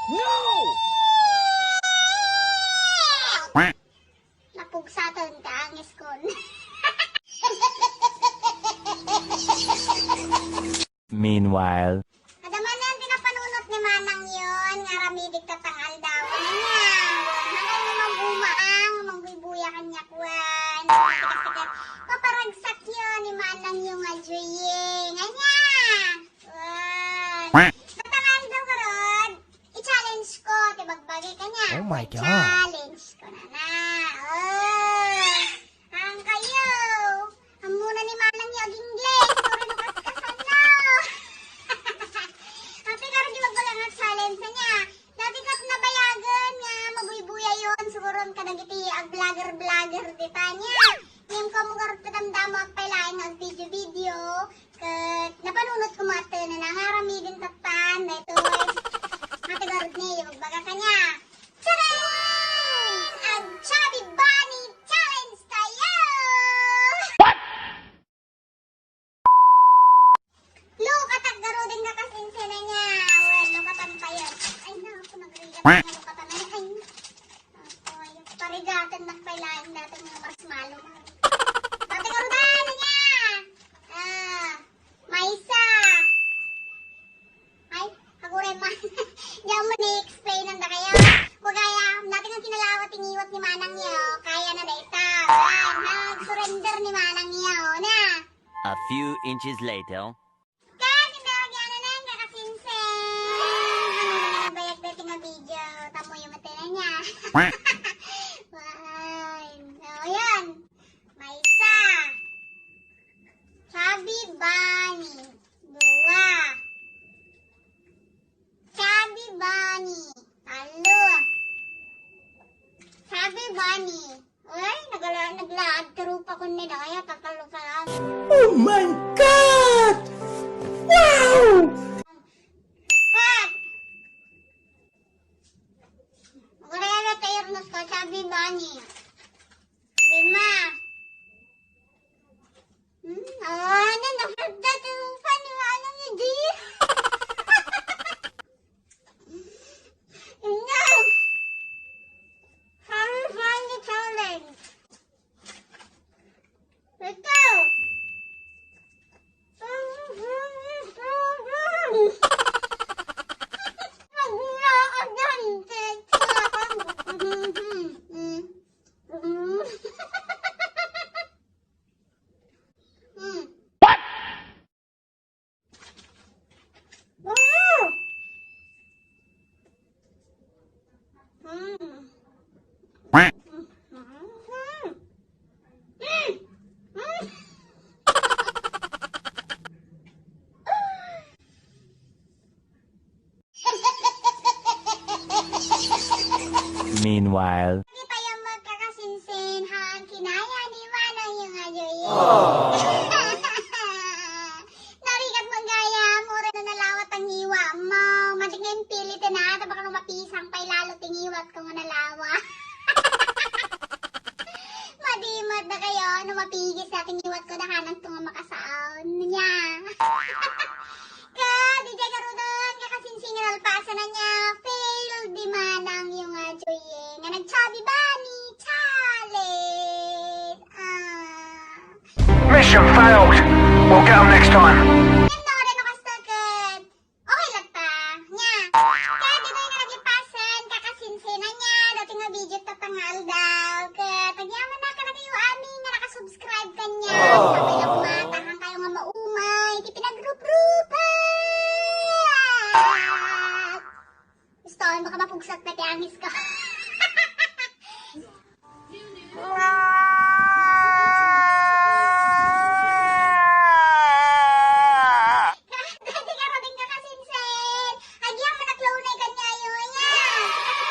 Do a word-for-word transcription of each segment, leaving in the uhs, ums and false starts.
No! Napugsaten ka, angis kon. Meanwhile. Adda manen ti napanunot ni Manang Yon nga aramidik ta tangal daw. Ania? Haankayo nga mag-umaang, magbuybuya kaniak wen. Paparagsak yon ni Manang Yon nga Joying. Ania? Wen. Tatangal daw garud. I-challenge ko ti bagbagi kaniak. Oh my God. Challenge ko na na. Oh. Haankayo. Ammona ni Manang Yon ag-Ingles. Sorry no kaskasan no. Ati karon di magbaga nga challenge na niya. Dati kat nabayagan nga mabuybuyayon siguro kadagiti ag-vlogger-vlogger dita niya. Ngem kamo garud ti damdama pay laeng nga ag-video-video. Ket napanunot ko maten nga nangaramiden tattan daytoy. Ate garud ni, magbaga kaniak. Charan! Ang Chubby Bunny Challenge tayo! What? Lukatan garuden nga kasinsinan niya. Well, lukatan pa yan. Ay, naku, nagrigat na lukatan na yan. Ay, naku, ay, parigaten na pay laeng daytoy nga marshmallow. Pati garudan niya. Ah, maysa. Ay, aguray man. Diyan mo ni-explain ang dakayo. Kugaya, dati nga kinalawa ti ngiwat ni Manang Yon, kaya na dayta. Ay, nag-surrender ni Manang Yon, na. A few inches later. Kaya, kinalawa na nga kakasinsin. Ano na nga bayag dati nga video, tamuyo matena niya. Ay, so, yan. Maysa. Chubby Bunny. Dua. Chubby Bunny. Tallo. Chubby Bunny. Ay, nagala-, naglaad ti rupa ko ni Daya, tatalo pa lang. Oh my God! Wow! Cut! Magkakaya na tayo, Ernesto, Chubby Bunny. Lima. Hmm, ah, ano, nagdagdag yung paniwala ni G? Ina! Sabi ba ni challenge? Ito! Ang hirap ang dante. Hmm. What? Ah! Hmm. Meanwhile. Di pa yan magkakasinsin, ha? Ang kinaya ni Manang yung ayoy. Narigat man gaya, mura na nalawat ang hiwa mo. Matik nga impili, tinata, baka no mapisang pay lalo ti ngiwat ko nga nalawa. Madimot na kayo, no mapigis na ti ngiwat ko, dahanan to nga makasaon. Nia. Ket, diay garuden, nga kasinsingan alpasan na niya, fail di Manang yung, ah, Joying, nga nag-Chubby Bunny Challenge. Ah. Mission failed. We'll get 'em next time. Yan no, ano kasto ket? Okay lang ta. Nia. Ket, diay nga naglepasan, kakasinsinan niya, dati nga video tatangal daw. Ket, agyaman na kadakayo amin nga nakasubscribe kaniak. Sabay lang umatahan kayo nga maumay ti pinagruprupan. Gusto, baka mapugsat na ti angis ko. Dati ka rating ka kasinsin. Agyaman a clone ay kanyayo, ayan.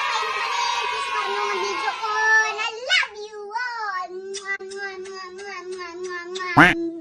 Kasi kapain ko na yun. Sus, parang mga video ko. I love you all. Mwah, mwah, mwah.